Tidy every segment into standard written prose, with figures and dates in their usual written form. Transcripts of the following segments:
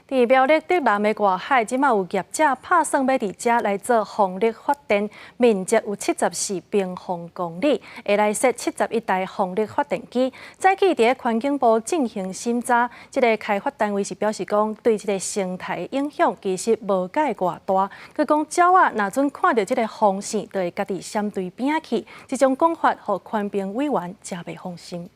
佇苗栗竹南的外海，這馬有業者拍算欲佇遮來做風力發電，面積有74平方公里，會來設71台風力發電機。早起佇咧環境部進行審查，這个開發單位是表示講，對這个生態影響其實無蓋偌大。閣講鳥仔若準看著這个風扇，就會家己閃對邊仔去。這種講法，予環評委員誠袂放心。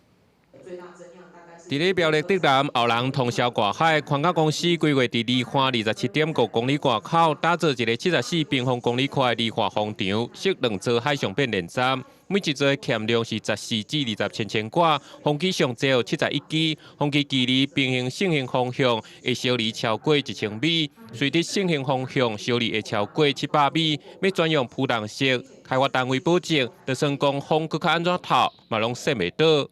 佇咧苗栗竹南後人通霄外海，環甲公司規劃佇離岸27.5公里外口，打造一个74平方公里寬的離岸風場，設兩座海上變電站，每一座的荷量是14至20千千瓦，風機上濟有71支，風機距離平行盛行方向會相離超過1000米，垂直盛行方向相離會超過700米，欲轉用浮動式。開發單位保證，就算講風閣較按怎透，嘛攏閃袂倒。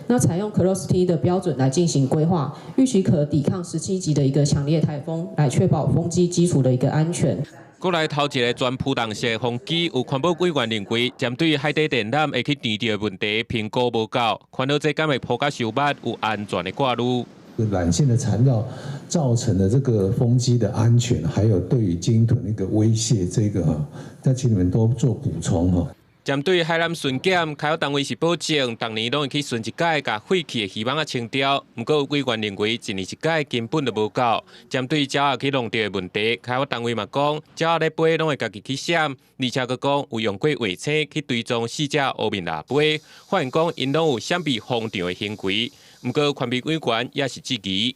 那採用 Class T 的標準來進行規劃，預期可抵抗17級的一個強烈颱風，來確保風機基礎的一個安全。國內頭一个全浮動式風機，有環保委員認為，針對海底電纜會去撞著的問題，評估無夠，煩惱這敢會鋪甲傷密，有安全的掛慮。纜線的纏繞造成的這個風機的安全，還有對於鯨豚一個威脅，這個哈，再請你們多做補充哈。針對海纜巡檢，開發單位是保證，逐年攏會去巡一擺，共廢棄的漁網仔清掉。毋過有委員認為，一年一擺根本就無夠。針對鳥仔去弄著的問題，開發單位嘛講，鳥仔咧飛攏會家己去閃，而且閣講有用過衛星去追蹤四隻烏面蜊飛，發現講𪜶攏有閃避風場的行為。毋過環評委員也是質疑。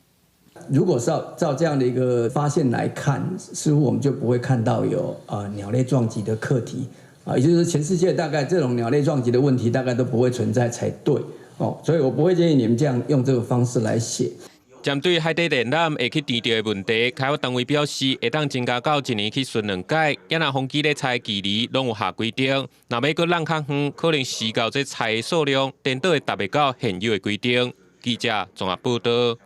如果照照這樣的一個發現來看，似乎我們就不會看到有鳥類撞擊的課題。啊，也就是說，全世界大概這種鳥類撞擊的問題大概都不會存在才對，哦，所以我不會建議你們這樣用這個方式來寫。針對海底電纜會去撞著的問題，開發單位表示，會當增加到一年去巡兩擺，抑若風機咧拆距離攏有下規定，若欲閣挵較遠，可能涉及這拆的數量，顛倒會達袂到現有的規定。記者綜合報導。